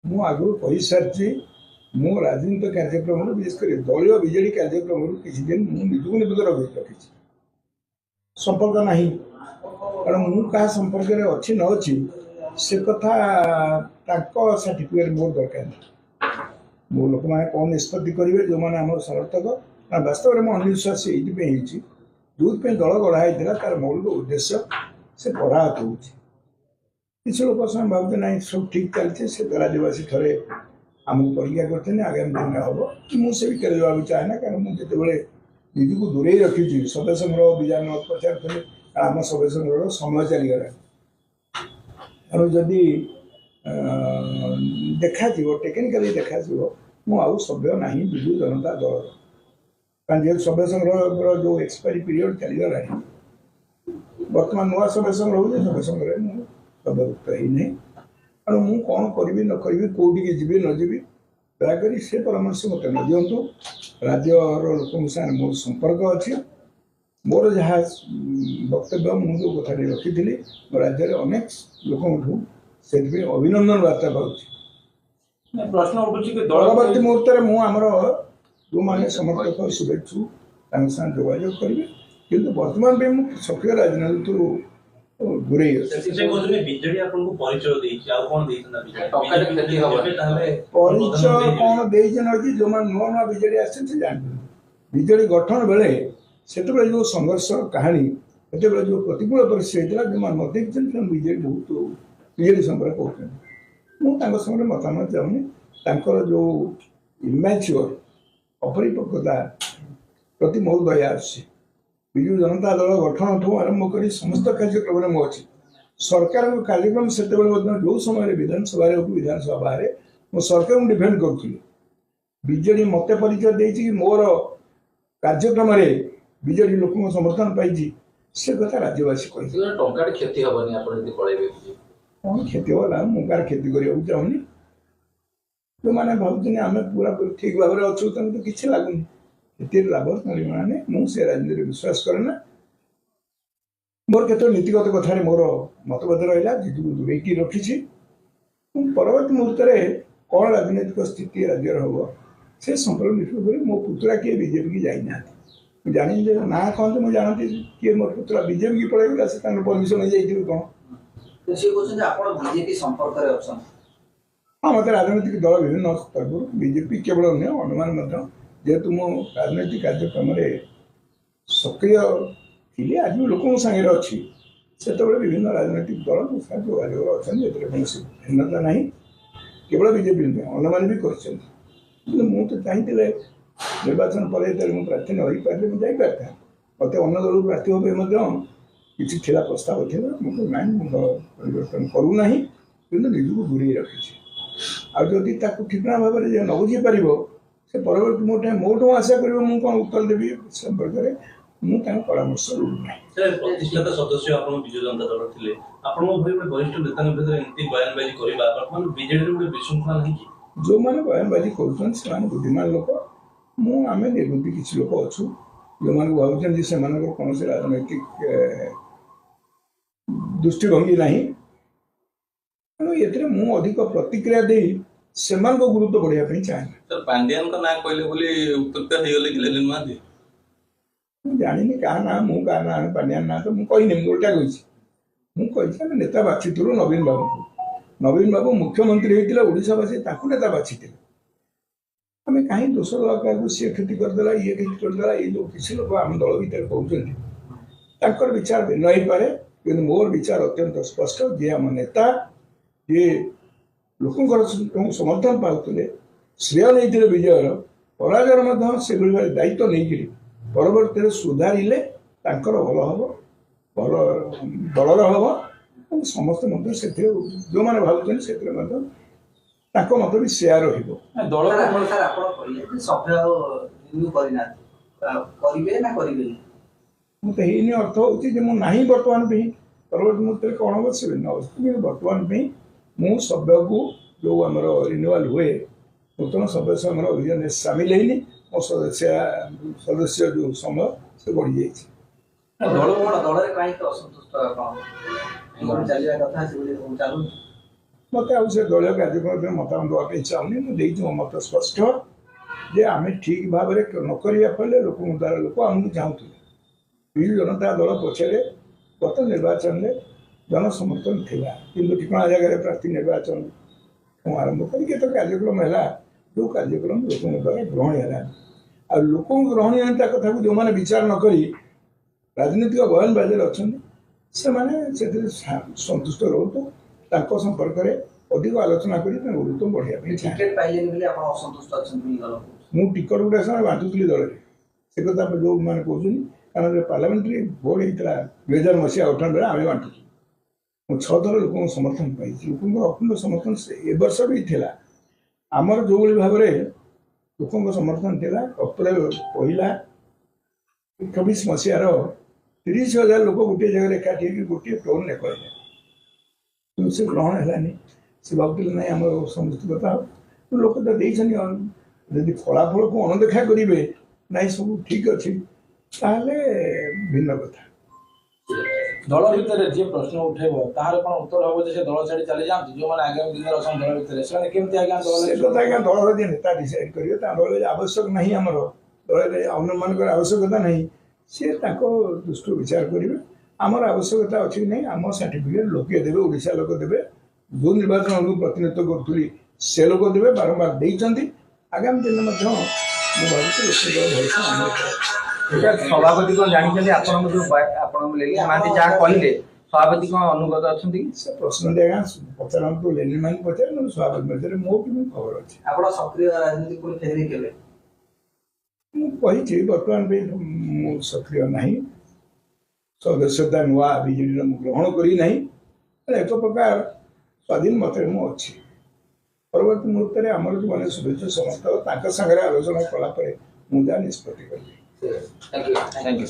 ମୁଁ ଆଗରୁ କହିସାରିଛି, ମୁଁ ରାଜନୀତିକ କାର୍ଯ୍ୟକ୍ରମରୁ, ବିଶେଷ କରି ଦଳୀୟ ବିଜେଡି କାର୍ଯ୍ୟକ୍ରମରୁ କିଛି ଦିନ ମୁଁ ନିଜକୁ ନିବୃତ୍ତ ରଖିଛି। ସମ୍ପର୍କ ନାହିଁ, କାରଣ ମୁଁ କାହା ସମ୍ପର୍କରେ ଅଛି ନ ଅଛି ସେ କଥା ତାଙ୍କ ସାର୍ଟିଫିକେଟ୍ ମୋର ଦରକାର ନାହିଁ। ମୋ ଲୋକମାନେ କ'ଣ ନିଷ୍ପତ୍ତି କରିବେ, ଯେଉଁମାନେ ଆମର ସମର୍ଥକ। କାରଣ ବାସ୍ତବରେ ମୁଁ ଅଣନିଶ୍ୱାସୀ ଏଇଥିପାଇଁ ହେଇଛି, ଯେଉଁଥିପାଇଁ ଦଳ ଗଢ଼ା ହେଇଥିଲା ତାର ମୌଳିକ ଉଦ୍ଦେଶ୍ୟ ସେ ପରାହତ ହେଉଛି। କିଛି ଲୋକ ସେମାନେ ଭାବୁଛନ୍ତି ନାହିଁ, ସବୁ ଠିକ୍ ଚାଲିଛି, ସେ ରାଜ୍ୟବାସୀ ଥରେ ଆମକୁ ପରୀକ୍ଷା କରିଛନ୍ତି, ଆଗାମୀ ଦିନରେ ହେବ। ମୁଁ ସେ ଭିତରେ ଯିବାକୁ ଚାହେଁ ନା, କାରଣ ମୁଁ ଯେତେବେଳେ ନିଜକୁ ଦୂରେଇ ରଖିଛି, ସଭ୍ୟ ସଂଗ୍ରହ ବିଜାନ ପଚାରୁଥିଲେ, ଆମ ସଭ୍ୟ ସଂଗ୍ରହର ସମୟ ଚାଲିଗଲାଣି। ତେଣୁ ଯଦି ଦେଖାଯିବ, ଟେକ୍ନିକାଲି ଦେଖାଯିବ, ମୁଁ ଆଉ ସଭ୍ୟ ନାହିଁ ବିଜୁ ଜନତା ଦଳର। କାରଣ ଯେହେତୁ ସଭ୍ୟ ସଂଗ୍ରହର ଯେଉଁ ଏକ୍ସପାୟରି ପିରିୟଡ଼ ଚାଲିଗଲାଣି, ବର୍ତ୍ତମାନ ନୂଆ ସଭ୍ୟ ସଂଗ୍ରହ ହେଉଛି, ସଭ୍ୟ ସଂଗ୍ରହରେ ମୁଁ ସଭ୍ୟଭୁକ୍ତ ହେଇନାହିଁ। ତେଣୁ ମୁଁ କ'ଣ କରିବି ନ କରିବି, କେଉଁଠିକି ଯିବି ନ ଯିବି, ଦୟାକରି ସେ ପରାମର୍ଶ ମୋତେ ନ ଦିଅନ୍ତୁ। ରାଜ୍ୟର ଲୋକଙ୍କ ସାଙ୍ଗରେ ମୋର ସମ୍ପର୍କ ଅଛି। ମୋର ଯାହା ବକ୍ତବ୍ୟ, ମୁଁ ଯେଉଁ କଥାଟି ରଖିଥିଲି, ମୋ ରାଜ୍ୟରେ ଅନେକ ଲୋକଙ୍କଠୁ ସେଥିପାଇଁ ଅଭିନନ୍ଦନ ବାର୍ତ୍ତା ପାଉଛି। ପ୍ରଶ୍ନ ଉଠୁଛି କି ଦଳ ପରବର୍ତ୍ତୀ ମୁହୂର୍ତ୍ତରେ ମୁଁ ଆମର ଯେଉଁମାନେ ସମର୍ଥକ ଶୁଭେଚ୍ଛୁ ତାଙ୍କ ସାଙ୍ଗେ ଯୋଗାଯୋଗ କରିବି, କିନ୍ତୁ ବର୍ତ୍ତମାନ ପାଇଁ ମୁଁ ସକ୍ରିୟ ରାଜନୀତିରୁ ଦୂରେଇ ଅଛି। ସେ କହୁଛନ୍ତି ବିଜେଡି ଆପଣଙ୍କୁ ପରିଚୟ ଦେଇଛି, ଆଉ କଣ ଦେଇଥାନ୍ତା ବିଜେଡି? ଟଙ୍କାଟେ କ୍ଷତି ହବନି। ତାହେଲେ ପରିଚୟ କ'ଣ ଦେଇଛି ନ ହେଇଛି, ଯେଉଁମାନେ ନୂଆ ନୂଆ ବିଜେଡି ଆସିଛନ୍ତି ସେ ଜାଣିଛନ୍ତି। ବିଜେଡି ଗଠନ ବେଳେ ସେତେବେଳେ ଯେଉଁ ସଂଘର୍ଷ କାହାଣୀ, ସେତେବେଳେ ଯେଉଁ ପ୍ରତିକୂଳ ପରିସ୍ଥିତି ହେଇଥିଲା, ଯେଉଁମାନେ ନ ଦେଖିଛନ୍ତି ସେମାନେ ବିଜେଡି ବହୁତ ବିଜେଡି ସମ୍ପର୍କରେ କହୁଛନ୍ତି। ମୁଁ ତାଙ୍କ ସାଙ୍ଗରେ ମତାମତ ଚାହୁଁନି। ତାଙ୍କର ଯେଉଁ ଇମ୍ୟାଚୁଅର ଅପରିପକ୍ୱତା ପ୍ରତି ମୋର ଦୟା ଆସୁଛି। ବିଜୁ ଜନତା ଦଳ ଗଠନଠୁ ଆରମ୍ଭ କରି ସମସ୍ତ କାର୍ଯ୍ୟକ୍ରମରେ ମୁଁ ଅଛି। ସରକାରଙ୍କ କାର୍ଯ୍ୟକ୍ରମ ସେତେବେଳେ ମଧ୍ୟ ଯେଉଁ ସମୟରେ ବିଧାନସଭାରେ ହଉ କି ବିଧାନସଭା ବାହାରେ ମୁଁ ସରକାରଙ୍କୁ ଡିଫେଣ୍ଡ କରୁଥିଲି। ବିଜେଡି ମୋତେ ପରିଚୟ ଦେଇଛି କି ମୋର କାର୍ଯ୍ୟକ୍ରମରେ ବିଜେଡି ଲୋକଙ୍କ ସମର୍ଥନ ପାଇଛି, ସେ କଥା ରାଜ୍ୟବାସୀ କହିଥିଲେ। ଟଙ୍କାଟେ କ୍ଷତି ହବନି ଆପଣ ଯଦି ପଳେଇବେ? କ'ଣ କ୍ଷତି ହବ ନା, ମୁଁ କାହାର କ୍ଷତି କରିବାକୁ ଚାହୁଁନି। ଯେଉଁମାନେ ଭାବୁଛନ୍ତି ଆମେ ପୁରା ଠିକ୍ ଭାବରେ ଅଛୁ, ତାଙ୍କୁ ତ କିଛି ଲାଗୁନି। କ୍ଷତିର ଲାଭ ମାନେ ମୁଁ ସେ ରାଜନୀତିରେ ବିଶ୍ୱାସ କରେ ନା। ମୋର କେତେକ ନୀତିଗତ କଥାରେ ମୋର ମତଭେଦ ରହିଲା, ନିଜକୁ ଦୂରେଇକି ରଖିଛି। ମୁଁ ପରବର୍ତ୍ତୀ ମୁହୂର୍ତ୍ତରେ କ'ଣ ରାଜନୈତିକ ସ୍ଥିତି ରାଜ୍ୟର ହେବ ସେ ସମ୍ପର୍କ ନିର୍ଭର କରି। ମୋ ପୁତୁରା କିଏ ବିଜେପିକି ଯାଇନାହାନ୍ତି, ମୁଁ ଜାଣିନି ଯେ ନାଁ କହନ୍ତି, ମୁଁ ଜାଣନ୍ତି କିଏ ମୋର ପୁତୁରା ବିଜେପିକି ପଳେଇଗଲା, ସେ ତାଙ୍କର ପରମିଶନ ହେଇଯାଇଥିବେ କ'ଣ। ସିଏ କହୁଛନ୍ତି ଆପଣ ବିଜେପି ସମ୍ପର୍କରେ ଅଛନ୍ତି। ହଁ, ମୋତେ ରାଜନୈତିକ ଦଳ ବିଭିନ୍ନ ତରଫରୁ, ବିଜେପି କେବଳ ନୁହେଁ ଅନ୍ୟମାନେ ମଧ୍ୟ, ଯେହେତୁ ମୁଁ ରାଜନୈତିକ କାର୍ଯ୍ୟକ୍ରମରେ ସକ୍ରିୟ ଥିଲି, ଆଜି ବି ଲୋକଙ୍କ ସାଙ୍ଗରେ ଅଛି, ସେତେବେଳେ ବିଭିନ୍ନ ରାଜନୈତିକ ଦଳ ମୋ ସାଙ୍ଗେ ଯୋଗାଯୋଗରେ ଅଛନ୍ତି। ଏଥିରେ କୌଣସି ଭିନ୍ନତା ନାହିଁ। କେବଳ ବିଜେପି ନୁହେଁ, ଅନ୍ୟମାନେ ବି କରିଛନ୍ତି। କିନ୍ତୁ ମୁଁ ତ ଚାହିଁଥିଲେ ନିର୍ବାଚନ ପରେ ଯେତେବେଳେ ମୁଁ ପ୍ରାର୍ଥୀ ନ ହୋଇପାରିଲି, ମୁଁ ଯାଇପାରିଥାନ୍ତି। ମୋତେ ଅନ୍ୟ ଦଳକୁ ପ୍ରାର୍ଥୀ ହେବା ପାଇଁ ମଧ୍ୟ କିଛି ଥିଲା, ପ୍ରସ୍ତାବ ଥିଲା। ମୁଁ କହିଲି ନାହିଁ, ମୁଁ ଦଳ ପରିବର୍ତ୍ତନ କରୁନାହିଁ, କିନ୍ତୁ ନିଜକୁ ଦୂରେଇ ରଖିଛି। ଆଉ ଯଦି ତାକୁ ଠିକଣା ଭାବରେ ଯେ ନ ବୁଝିପାରିବ, ସେ ପରବର୍ତ୍ତୀ ମୋ ଠାଇଁ ମୋଠୁ ଆଶା କରିବ ମୁଁ କ'ଣ ଉତ୍ତର ଦେବି ସମ୍ପର୍କରେ, ମୁଁ ତାଙ୍କ ପରାମର୍ଶ ଲୋଡ଼ୁନାହିଁ। ସାର୍, ପ୍ରତିଷ୍ଠାତା ସଦସ୍ୟ ଆପଣ ବିଜୁ ଜନତା ଦଳ ଥିଲେ, ଆପଣଙ୍କ ଭଳି ଗୋଟେ ବରିଷ୍ଠ ନେତାଙ୍କ ଭିତରେ ଏମିତି ବୟାନବାଜି କରିବା ବର୍ତ୍ତମାନ ବିଜେଡିରେ ଗୋଟେ ବିଶୃଙ୍ଖଳା ନାହିଁ କି? ଯେଉଁମାନେ ବୟାନବାଜି କରୁଛନ୍ତି ସେମାନେ ବୁଦ୍ଧିମାନ ଲୋକ। ମୁଁ ଆମେ ନିର୍ବୁଦ୍ଧି କିଛି ଲୋକ ଅଛୁ, ଯେଉଁମାନଙ୍କୁ ଭାବୁଛନ୍ତି ସେମାନଙ୍କର କୌଣସି ରାଜନୈତିକ ଦୃଷ୍ଟିଭଙ୍ଗୀ ନାହିଁ। ତେଣୁ ଏଥିରେ ମୁଁ ଅଧିକ ପ୍ରତିକ୍ରିୟା ଦେଇ ସେମାନଙ୍କ ଗୁରୁତ୍ୱ ବଢ଼ିବା ପାଇଁ ଚାହେଁ ନା। ସାର୍, ପାଣ୍ଡିଆନଙ୍କ ନାଁ କହିଲେ ବୋଲି ଉତ୍ତ୍ୟକ୍ତ ହେଇଗଲେ କି ଲେନିନ ମହାନ୍ତି? ମୁଁ ଜାଣିନି କାହା ନାଁ, ମୁଁ କାହା ନାଁ, ପାଣ୍ଡିଆନ ନାଁ ତ ମୁଁ କହିନି, ମୁଁ ଓଲଟା କହିଛି। ମୁଁ କହିଛି ଆମେ ନେତା ବାଛିଥିଲୁ ନବୀନ ବାବୁଙ୍କୁ। ନବୀନ ବାବୁ ମୁଖ୍ୟମନ୍ତ୍ରୀ ହେଇଥିଲେ, ଓଡ଼ିଶାବାସୀ ତାଙ୍କୁ ନେତା ବାଛିଥିଲେ। ଆମେ କାହିଁ ଦୋଷ ଦେବା କାହାକୁ, ସିଏ କ୍ଷତି କରିଦେଲା, ଇଏ କ୍ଷତି କରିଦେଲା? ଏଇ ଯେଉଁ କିଛି ଲୋକ ଆମ ଦଳ ଭିତରେ କହୁଛନ୍ତି, ତାଙ୍କର ବିଚାର ଭିନ୍ନ ହେଇପାରେ, କିନ୍ତୁ ମୋର ବିଚାର ଅତ୍ୟନ୍ତ ସ୍ପଷ୍ଟ। ଯିଏ ଆମ ନେତା, ଯିଏ ଲୋକଙ୍କର ସମର୍ଥନ ପାଉଥିଲେ, ଶ୍ରେୟ ନେଇଥିଲେ ବିଜୟର, ପରାଜୟର ମଧ୍ୟ ସେଭଳି ଭାବେ ଦାୟିତ୍ୱ ନେଇକିରି ପରବର୍ତ୍ତୀରେ ସୁଧାରିଲେ ତାଙ୍କର ଭଲ ହେବ, ଭଲ ଦଳର ହେବ, ଏବଂ ସମସ୍ତେ ମଧ୍ୟ ସେଥିରେ ଯେଉଁମାନେ ଭାବୁଛନ୍ତି ସେଥିରେ ମଧ୍ୟ ତାଙ୍କ ମତ ବି ସେୟା ରହିବ। ଦଳ ସାର୍, ଆପଣ କହିଲେ ଯେ ସଭ୍ୟ ରିନ୍ୟୁ କରିନାହାନ୍ତି, କରିବେ ନା କରିବେନି? ମୁଁ ତ ହେଇନି, ଅର୍ଥ ହେଉଛି ଯେ ମୁଁ ନାହିଁ ବର୍ତ୍ତମାନ ପାଇଁ। ପରବର୍ତ୍ତୀ ମୁହୂର୍ତ୍ତରେ କ'ଣ ହେବ ସେ ଭିନ୍ନ ଅବସ୍ଥା, କିନ୍ତୁ ବର୍ତ୍ତମାନ ପାଇଁ ମୁଁ ସଭ୍ୟକୁ ଯେଉଁ ଆମର ରିନ୍ୟୁଆଲ୍ ହୁଏ, ନୂତନ ସଦସ୍ୟ ଆମର ଅଭିଯାନରେ ସାମିଲ ହେଇନି। ମୋ ସଦସ୍ୟ ଯେଉଁ ସମୟ ସେ ବଢ଼ିଯାଇଛି। ଦଳ କ'ଣ ଦଳରେ କାହିଁକି ଅସନ୍ତୁଷ୍ଟ ଆପଣ? ଚାଲିବା କଥା ସେଭଳି ଚାଲୁନି। ମୋତେ ଆଉ ସେ ଦଳୀୟ କାର୍ଯ୍ୟକ୍ରମ ଉପରେ ମତାମତ ଦେବା ପାଇଁ ଚାହୁଁନି। ମୁଁ ଦେଇଛି ମୋ ମତ ସ୍ପଷ୍ଟ ଯେ ଆମେ ଠିକ୍ ଭାବରେ ନ କରିବା ଫଳରେ ଲୋକଙ୍କ ଦ୍ୱାରା ଲୋକ ଆମକୁ ଚାହୁଁଥିଲେ। ବିଜୁ ଜନତା ଦଳ ପଛରେ ଗତ ନିର୍ବାଚନରେ ଜନସମର୍ଥନ ଥିଲା, କିନ୍ତୁ ଠିକଣା ଜାଗାରେ ପ୍ରାର୍ଥୀ ନିର୍ବାଚନ ଆରମ୍ଭ କରି କେତେ କାର୍ଯ୍ୟକ୍ରମ ହେଲା, ଯେଉଁ କାର୍ଯ୍ୟକ୍ରମ ଲୋକଙ୍କ ଦ୍ୱାରା ଗ୍ରହଣୀୟ ହେଲାନି। ଆଉ ଲୋକଙ୍କ ଗ୍ରହଣୀୟତା କଥାକୁ ଯେଉଁମାନେ ବିଚାର ନ କରି ରାଜନୈତିକ ବୟାନବାଜିରେ ଅଛନ୍ତି, ସେମାନେ ସେଥିରେ ସନ୍ତୁଷ୍ଟ ରୁହନ୍ତୁ। ତାଙ୍କ ସମ୍ପର୍କରେ ଅଧିକ ଆଲୋଚନା କରି ତାଙ୍କ ଗୁରୁତ୍ୱ ବଢ଼ିବା ପାଇଁ ଚାହେଁ। ଟିକେଟ ପାଇଲେନି ବୋଲି ଆପଣ ଅସନ୍ତୁଷ୍ଟ ଅଛନ୍ତି ବୋଲି ଦଳ କହୁଛି। ମୁଁ ଟିକଟ ଗୁଡ଼ା ସେମାନେ ବାଣ୍ଟୁଥିଲି ଦଳରେ, ସେ କଥା ଯେଉଁମାନେ କହୁଛନ୍ତି, କାରଣ ପାର୍ଲାମେଣ୍ଟାରୀ ଭୋଟ ହେଇଥିଲା 2000 ମସିହା ଗଠନ ବେଳେ ଆମେ ବାଣ୍ଟୁଥିଲୁ। ମୁଁ 6 ଥର ଲୋକଙ୍କ ସମର୍ଥନ ପାଇଛି, ଲୋକଙ୍କର ଅଖଣ୍ଡ ସମର୍ଥନ ଏ ବର୍ଷ ବି ଥିଲା। ଆମର ଯେଉଁଭଳି ଭାବରେ ଲୋକଙ୍କ ସମର୍ଥନ ଥିଲା, ଅପ୍ରିଲ 1 24 ମସିହାର 30,000 ଲୋକ ଗୋଟିଏ ଜାଗାରେ ଏକାଠି ହେଇକି ଗୋଟିଏ ଟୋନ୍ରେ କହିଲେ, କିନ୍ତୁ ସେ ଗ୍ରହଣ ହେଲାନି। ସେ ଭାବୁଥିଲେ ନାଇଁ ଆମର ସମସ୍ତ କଥା ଲୋକ ତ ଦେଇଛନ୍ତି, ଯଦି ଫଳାଫଳକୁ ଅଣଦେଖା କରିବେ ନାଇଁ ସବୁ ଠିକ୍ ଅଛି, ତାହେଲେ ଭିନ୍ନ କଥା। ଦଳ ଭିତରେ ଯିଏ ପ୍ରଶ୍ନ ଉଠେଇବ ତାହାର କଣ ଉତ୍ତର ହବ ଯେ ସେ ଦଳ ଛାଡି ଚାଲି ଯାଆନ୍ତୁ? ଯୋଉମାନେ ଆଗାମୀ ଦିନରେ ଅଛନ୍ତି ଦଳ ଭିତରେ, ସେମାନେ କେମିତି ଆଜ୍ଞା ଦଳ ସେ କଥା ଆଜ୍ଞା ଦଳର ଯିଏ ନେତା ଡିସାଇଡ୍ କରିବେ। ତା ଦଳରେ ଆବଶ୍ୟକ ନାହିଁ, ଆମର ଦଳରେ ଅନ୍ୟମାନଙ୍କର ଆବଶ୍ୟକତା ନାହିଁ, ସିଏ ତାଙ୍କ ଦୃଷ୍ଟିରୁ ବିଚାର କରିବେ। ଆମର ଆବଶ୍ୟକତା ଅଛି କି ନାହିଁ, ଆମ ସାର୍ଟିଫିକେଟ୍ ଲୋକେ ଦେବେ, ଓଡ଼ିଶା ଲୋକ ଦେବେ। ଯେଉଁ ନିର୍ବାଚନକୁ ପ୍ରତିନିଧିତ୍ୱ କରୁଥିଲି ସେ ଲୋକ ଦେବେ, ବାରମ୍ବାର ଦେଇଛନ୍ତି। ଆଗାମୀ ଦିନ ମଧ୍ୟ ମୁଁ ଭାବୁଛି ଲୋକଙ୍କର ଭରସା ଆମ ଉପରେ ଅଛି। ସଭାପତି କଣ ଜାଣିଛନ୍ତି ଆପଣଙ୍କୁ ଯୋଉ ଆପଣଙ୍କୁ ଲେଲିନ ମହାନ୍ତି ଯାହା କହିଲେ, ସଭାପତି କଣ ଅନୁଗତ ଅଛନ୍ତି କି? ସେ ପ୍ରଶ୍ନଟି ଆଜ୍ଞା ପଚାରନ୍ତୁ, ଲେଲିନ ମହାନ୍ତି ପଚାରେ, ନହେଲେ ସଭାପତି ପଚାରେ, ମୋ କେମିତି ଖବର ଅଛି। ଆପଣ ସକ୍ରିୟ ରାଜନୀତି ପୁଣି ଫେରିବେ କେବେ? ମୁଁ କହିଛି ବର୍ତ୍ତମାନ ପାଇଁ ମୁଁ ସକ୍ରିୟ ନାହିଁ। ସଦସ୍ୟତା ନୂଆ ବିଜେଡ଼ିର ମୁଁ ଗ୍ରହଣ କରିନାହିଁ, ଏକ ପ୍ରକାର ସ୍ୱାଧୀନ ମତରେ ମୁଁ ଅଛି। ପରବର୍ତ୍ତୀ ମୁହୂର୍ତ୍ତରେ ଆମର ଯେଉଁମାନେ ଶୁଭେଚ୍ଛୁ ସମସ୍ତ ତାଙ୍କ ସାଙ୍ଗରେ ଆଲୋଚନା କଲା ପରେ ମୁଁ ଯାହା ନିଷ୍ପତ୍ତି କରିବି। Thank you. Thank you.